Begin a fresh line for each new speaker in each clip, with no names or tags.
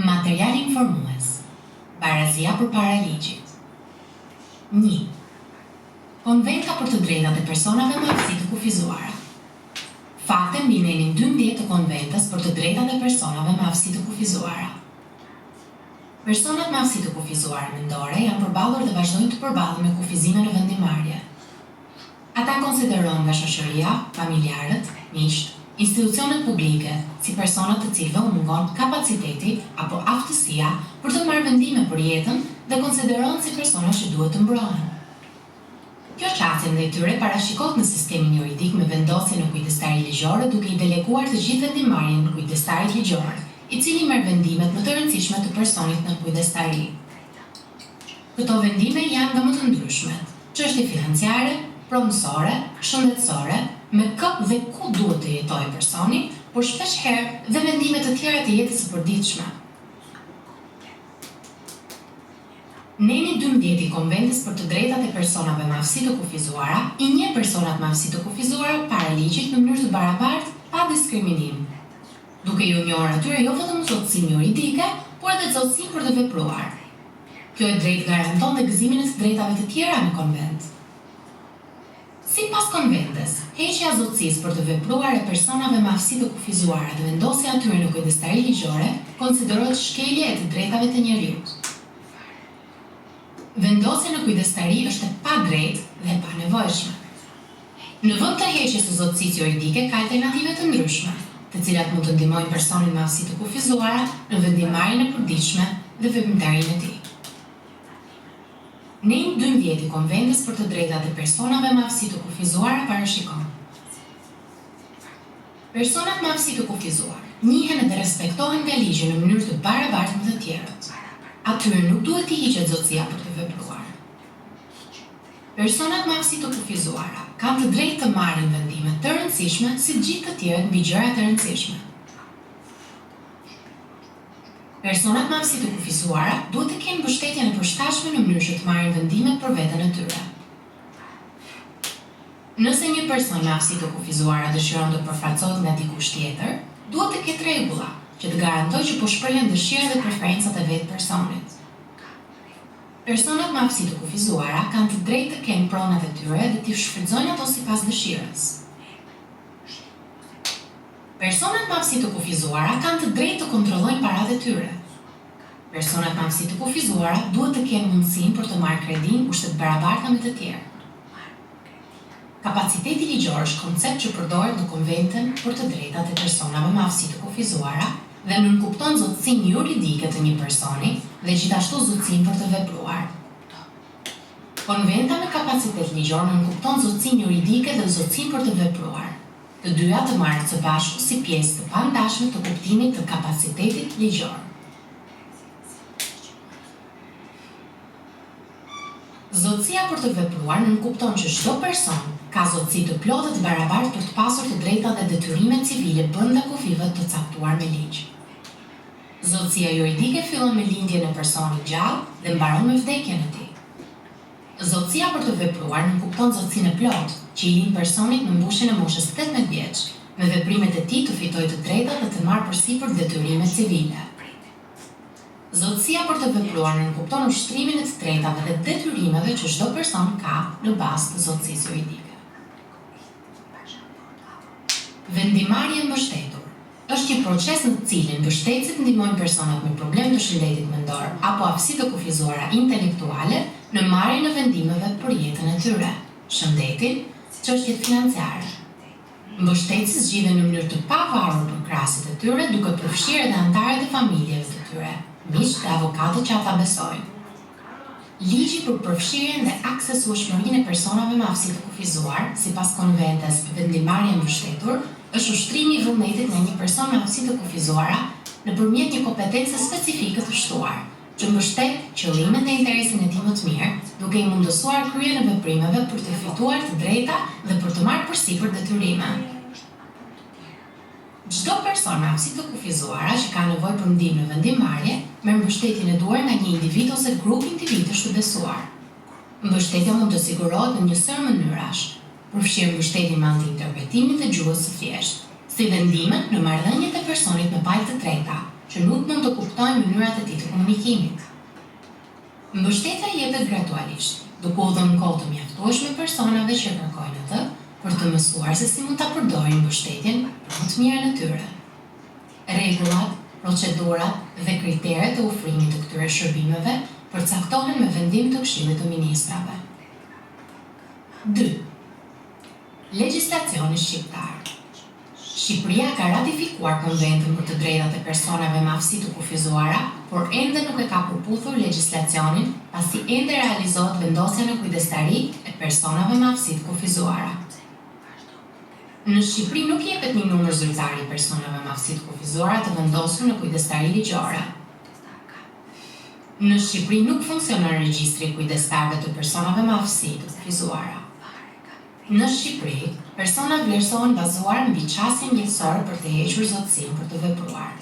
Material informues, Barazia përpara ligjit. Një. Konventa për të drejtat e personave me aftësi të kufizuara. Fakte mbi nenin 12 të Konventës për të drejtat e personave me aftësi të kufizuara. Personat me aftësi të kufizuara mendore janë përballur dhe vazhdojnë të përballen me kufizime në vendimmarrje. Ata konsiderohen nga shoqëria, familjarët, miqtë, institucionet publike, si persona të cilëve u mungon kapaciteti apo aftësia për të marrë vendime për jetën dhe konsiderohen si persona që duhet të mbrohen. Kjo qasje ndaj tyre parashikohet në sistemin juridik me vendosjen në kujdestari ligjore duke i deleguar të gjithë vendimmarrjen kujdestarit ligjor, i cili merr vendimet më të rëndësishme të personit nën kujdestari. Këto vendime janë nga më të ndryshmet, çështje financiare, pronësore, shëndetësore, me kë dhe ku duhet të jetojë personi, por shpesh herë dhe vendime të tjera të jetës së përditshme. Neni 12 i Konventës për të Drejtat e Personave me Aftësi të Kufizuara i njeh personat me aftësi të kufizuara para ligjit në mënyrë të barabartë pa diskriminim, duke iu njohur atyre jo vetëm zotësinë juridike, por edhe zotësinë për të vepruar. Kjo e drejtë garanton dhe gëzimin e të drejtave të tjera në Konventë. Sipas Konventës, heqja e zotësisë për të vepruar e personave me aftësi të kufizuara dhe vendosja e tyre në kujdestari ligjore konsiderohet shkelje e të drejtave të njeriut. Vendosja në kujdestari është e padrejtë dhe e panevojshme. Në vend të heqjes së zotësisë juridike ka alternative të ndryshme, të cilat mund të ndihmojnë personin me aftësi të kufizuara në vendimmarrjen e përditshme dhe veprimtarinë e tij. Neni 12 i Konventës për të Drejtat e Personave me Aftësi të Kufizuara parashikon: Personat me aftësi të kufizuara njihen dhe respektohen nga ligji në mënyrë të barabartë me të tjerët. Atyre nuk duhet t'i hiqet zotësia për të vepruar. Personat me aftësi të kufizuara kanë të drejtë të marrin vendime të rëndësishme si gjithë të tjerët mbi gjërat e rëndësishme. Personat me aftësi të kufizuara duhet të kenë mbështetjen e përshtatshme në mënyrë që të marrin vendimet për veten e tyre. Nëse një person me aftësi të kufizuara dëshiron të përfaqësohet nga dikush tjetër, duhet të ketë rregulla, që të garantojë që po shprehen dëshirat dhe preferencat e vetë personit. Personat me aftësi të kufizuara kanë të drejtë të kenë pronat e tyre dhe t'i shfrytëzojnë ato sipas dëshirës. Personat me aftësi të kufizuara kanë të drejtë të kontrollojnë paratë e tyre. Personat me aftësi të kufizuara duhet të kenë mundësinë për të marrë kredi në kushte të barabarta me të tjerë. Kapaciteti ligjor është koncept që përdoret në Konventën për të Drejtat e Personave me Aftësi të Kufizuara dhe nënkupton zotësinë juridike të një personi dhe gjithashtu zotësinë për të vepruar. Konventa me kapacitet ligjor nënkupton zotësinë juridike dhe zotësinë për të vepruar. Të dyja të marrë së bashku si pjesë të pandashme të kuptimit të kapacitetit ligjor. Zotësia për të vepruar nënkupton që çdo person ka zotësi të plotë dhe të barabartë për të pasur të drejta dhe detyrime civile brenda kufijve të caktuar me ligj. Zotësia juridike fillon me lindjen e personit gjallë dhe mbaron me vdekjen e tij. Zotësia për të vepruar nënkupton zotësinë e plotë, që i lind personit me mbushjen e moshës 18 vjeç, me veprimet e tij të fitojë të drejtat dhe të marrë përsipër detyrime civile. Zotësia për të vepruar nënkupton ushtrimin e të drejtave dhe detyrimeve që çdo person ka në bazë të zotësisë juridike. Vendimmarrje e mbështetur është një proces në të cilin mbështetësit ndihmojnë personat me problem të shëndetit mendor apo aftësi të kufizuara intelektuale në marrjen e vendimeve për jetën e tyre, shëndetin, çështjet financiare. Mbështetësit zgjidhen në mënyrë të pavarur përkrahësit e tyre duke përfshirë edhe anëtarët e familjeve të tyre, miqtë dhe avokatët që ata besojnë. Ligji për përfshirjen dhe aksesueshmërinë e personave me aftësi të kufizuar, sipas Konventës Vendimmarrje e Mbështetur, është ushtrimi i vullnetit nga një person me aftësi të kufizuara nëpërmjet një kompetence specifike të shtuar, që mbështet qëllimet dhe interesin e tij më të mirë, duke i mundësuar kryerjen e veprimeve për të fituar të drejta dhe për të marrë përsipër detyrime. Çdo person me aftësi të kufizuara që ka nevojë për ndihmë në vendimmarrje, merr mbështetjen e duhur nga një individ ose grup individësh të besuar. Mbështetja mund të sigurohet në një sërë mënyrash, përfshirë mbështetjen me anë të interpretimit dhe gjuhës së thjeshtë, si dhe ndihmën në marrëdhëniet e personit me palë të treta, që nuk mund të kuptojnë mënyrat e tij të komunikimit. Mbështetja jepet gradualisht, duke u dhënë kohë të mjaftueshme personave që e kërkojnë atë për të mësuar se si mund ta përdorin mbështetjen për më të mirën e tyre. Rregullat, procedurat dhe kriteret e ofrimit të këtyre shërbimeve përcaktohen me vendim të Këshillit të Ministrave. Dy. Legjislacioni shqiptar. Shqipëria ka ratifikuar Konventën për të Drejtat e Personave me Aftësi të Kufizuara, por ende nuk e ka përputhur legjislacionin, pasi ende realizohet vendosja në kujdestari e personave me aftësi të kufizuara. Në Shqipëri nuk jepet një numër zyrtar i personave me aftësi të kufizuara të vendosur në kujdestari ligjore. Në Shqipëri nuk funksionon regjistri i kujdestarëve të personave me aftësi të kufizuara. Në Shqipëri, personat vlerësohen bazuar mbi qasjen mjekësore për të hequr zotësinë për të vepruar.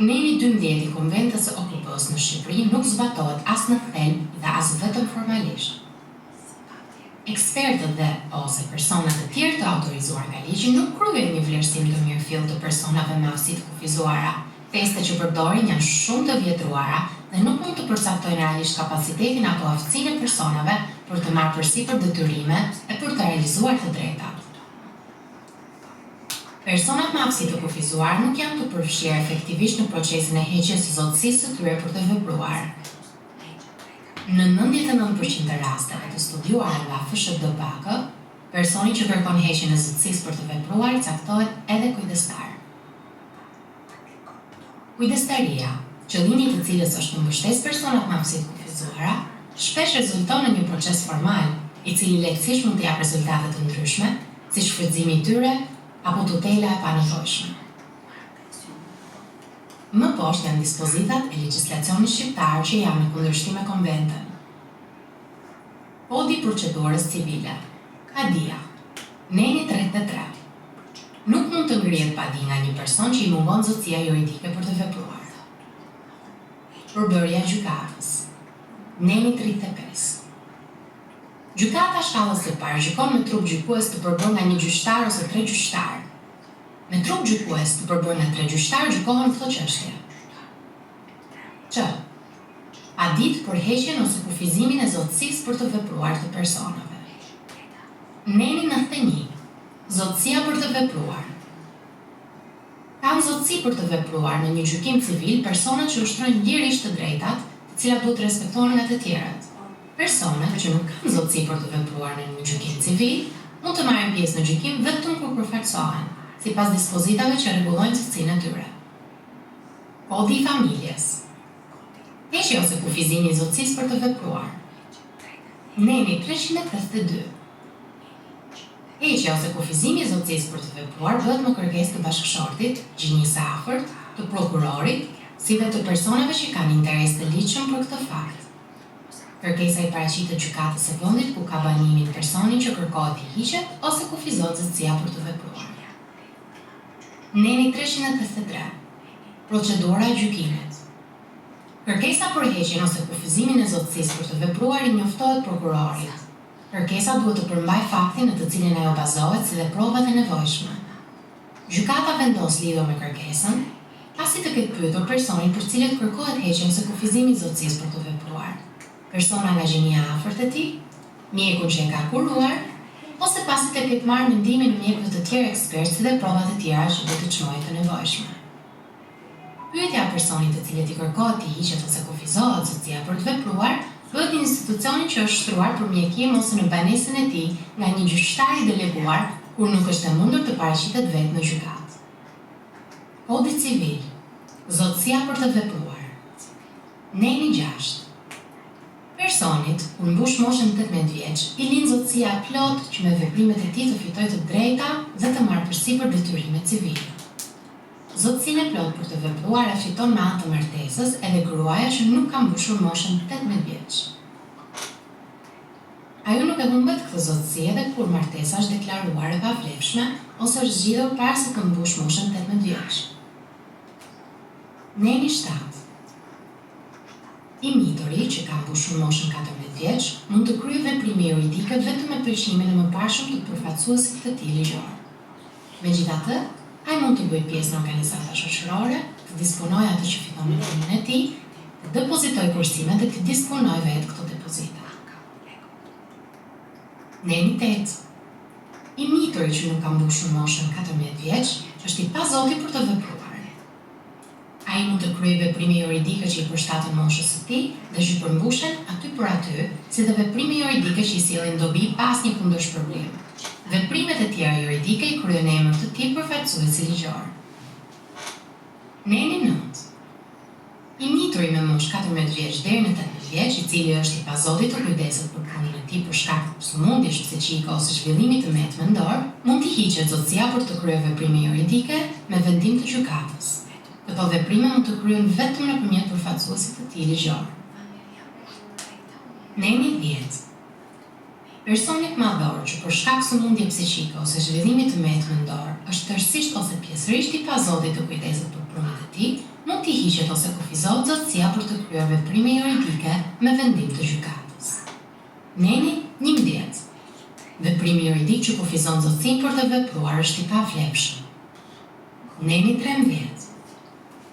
Neni 12 i Konventës së OKB-së në Shqipëri nuk zbatohet as në thelb dhe as vetëm formalisht. Ekspertët dhe ose persona të tjerë të autorizuar nga ligji nuk kryejnë një vlerësim të mirëfilltë të personave me aftësi të kufizuara, Testet që përdorin janë shumë të vjetruara dhe nuk mund të përcaktojnë realisht kapacitetin apo aftësinë e personave për të marrë përsipër detyrime e për të realizuar të drejtat. Personat me aftësi të kufizuara nuk janë të përfshirë efektivisht në procesin e heqjes së zotësisë së tyre për të vepruar. Në 99 për qind të rasteve të studiuara nga FSHDPAK, personi që kërkon heqjen e zotësisë për të vepruar caktohet edhe kujdestar. Kujdestaria, qëllimi i të cilës është të mbështesë personat me aftësi të kufizuara, shpesh rezulton në një proces formal, i cili lehtësisht mund të japë rezultate të ndryshme, si shfrytëzimi i tyre apo tutela e panevojshme. Më poshtë janë dispozitat e legjislacionit shqiptar që janë në kundërshtim me Konventën. Kodi i Procedurës Civile. Padia. Neni 33. Nuk mund të ngrihet padi nga një person që i mungon zotësia juridike për të vepruar. Përbërja e gjykatës. Neni 35. Gjykata e shkallës së parë gjykon me trup gjykues të përbërë nga një gjyqtar ose tre gjyqtarë. Me trup gjykues të përbërë nga tre gjyqtarë gjykohen këto çështje. Ç. Paditë për heqjen ose kufizimin e zotësisë për të vepruar të personave. Neni 91. Zotësia për të vepruar. Kanë zotësi për të vepruar në një gjykim civil personat që ushtrojnë lirisht të drejtat, të cilat duhet të respektohen nga të tjerët. Personat që nuk kanë zotësi për të vepruar në një gjykim civil, mund të marrin pjesë në gjykim vetëm kur përfaqësohen, sipas dispozitave që rregullojnë zotësinë e tyre. Kodi i familjes. Heqja ose kufizimi i zotësisë për të vepruar. Neni 382. Heqja ose kufizimi i zotësisë për të vepruar bëhet me kërkesë të bashkëshortit, gjinisë së afërt, të prokurorit, si dhe të personave që kanë interes të ligjshëm për këtë fakt. Kërkesa i paraqitet gjykatës së vendit ku ka banimin personi që kërkohet t'i hiqet ose kufizohet zotësia për të vepruar. Neni 383. Procedura e gjykimit. Kërkesa për heqjen ose kufizimin e zotësisë për të vepruar i njoftohet prokurorit. Kërkesa duhet të përmbajë faktin në të cilin ajo bazohet si dhe provat e nevojshme. Gjykata vendos lidhur me kërkesën, pasi të ketë pyetur personin për të cilët kërkohet heqja ose kufizimi i zotësisë për të vepruar, persona nga gjinia e afërt e tij, mjekun që e ka kuruar, ose pasi të ketë marrë mendimin e mjekëve të tjerë ekspertë si dhe provat e tjera që do të çmojë të nevojshme. Pyetja e personit të cilit i kërkohet t'i hiqet ose kufizohet zotësia për të vepruar, bëhet në institucionin që është shtruar për mjekim ose në banesën e tij nga një gjyqtar i deleguar kur nuk është e mundur të paraqitet vetë në gjykatë. Kodi Civil. Zotësia për të vepruar. Neni 6. Personit, kur mbush moshën 18 vjeç, i lind zotësia e plotë që me veprimet e tij të fitojë të drejta dhe të marrë përsipër detyrime civile. Zotësinë e plotë për të vepruar e fiton me anë të martesës edhe gruaja që nuk ka mbushur moshën 18 vjeç. Ajo nuk e humbet këtë zotësi edhe kur martesa është deklaruar e pavlefshme ose është zgjidhur para se të mbushë moshën 18 vjeç. Neni 7. I mituri, që ka mbushur moshën 14 vjeç, mund të kryejë veprime juridike vetëm me pëlqimin e mëparshëm të përfaqësuesit të tij ligjor. Megjithatë, Ai mund të bëjë pjesë në organizata shoqërore, të disponojë atë që fiton me punën e tij, të depozitojë kursimet dhe t'i disponojë vetë këto depozita. Neni 8. I mituri që nuk ka mbushur moshën 14 vjeç është i pazoti për të vepruar. Ai mund të kryejë veprime juridike që i përshtaten moshës së tij dhe që përmbushen aty për aty, si dhe veprime juridike që i sjellin dobi pa asnjë kundërshpërblim. Veprimet e tjera juridike i kryen në emër të tij përfaqësuesi ligjor. Neni 9. I mituri me moshë 14 vjeç deri në 18 vjeç, i cili është i pazoti të kujdeset për punën e tij për shkak të sëmundjesh psiqike ose zhvillimit të metë mendor, mund t'i hiqet zotësia për të kryer veprime juridike me vendim të gjykatës. Këto veprime mund të kryhen vetëm nëpërmjet përfaqësuesit të tij ligjor. Neni 10. Personit madhor që për shkak sëmundje psiqike ose zhvillimit të metë mendor është tërësisht ose pjesërisht i pazoti të kujdeset për punët e tij, mund t'i hiqet ose kufizohet zotësia për të kryer veprime juridike me vendim të gjykatës. Neni 11. Veprimi juridik që kufizon zotësinë për të vepruar është i pavlefshëm. Neni 13.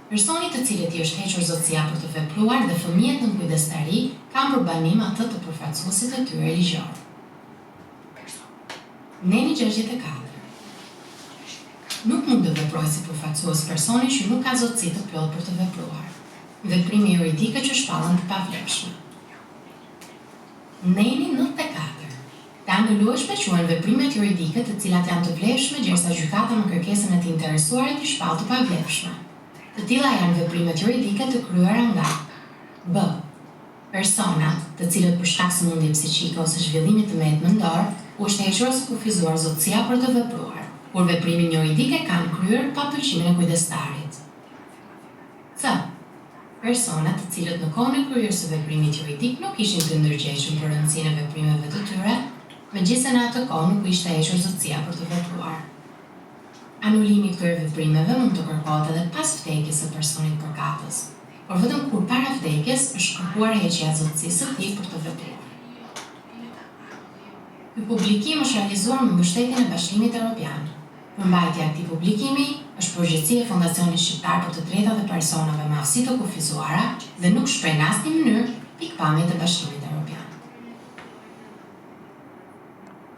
Personi të cilët i është hequr zotësia për të vepruar dhe fëmijët në kujdestari kanë për banim atë të përfaqësuesit e tyre ligjor. Neni 64. Nuk mund të veprojë si përfaqësues personi që nuk ka zotësi të plotë për të vepruar. Veprime juridike që shpallen të pavlefshme. Neni 94. Të anulueshme quhen veprimet juridike të cilat janë të vlefshme gjersa gjykata me kërkesën e të interesuarit i shpall të pavlefshme. Të tilla janë veprimet juridike të kryera nga B. Personat, të cilët për shkak sëmundje psiqike ose zhvillimit të metë mendor, u është hequr ose kufizuar zotësia për të vepruar, kur veprimin juridik e kanë kryer pa pëlqimin e kujdestarit. C. Personat, të cilët në kohën e kryerjes së veprimit juridik nuk ishin të ndërgjegjshëm për rëndësinë e veprimeve të tyre, megjithëse në atë kohë nuk u ishte hequr zotësia për të vepruar. Anulimi i këtyre veprimeve mund të kërkohet edhe pas vdekjes së personit përkatës, por vetëm kur para vdekjes është kërkuar heqja e zotësisë së tij për të vepruar. Ky publikim është realizuar me mbështetjen e Bashkimit Evropian. Përmbajtja e këtij publikimi është përgjegjësi e Fondacionit Shqiptar për të Drejtat e Personave me Aftësi të Kufizuara dhe nuk shpreh në asnjë mënyrë pikëpamjet e Bashkimit.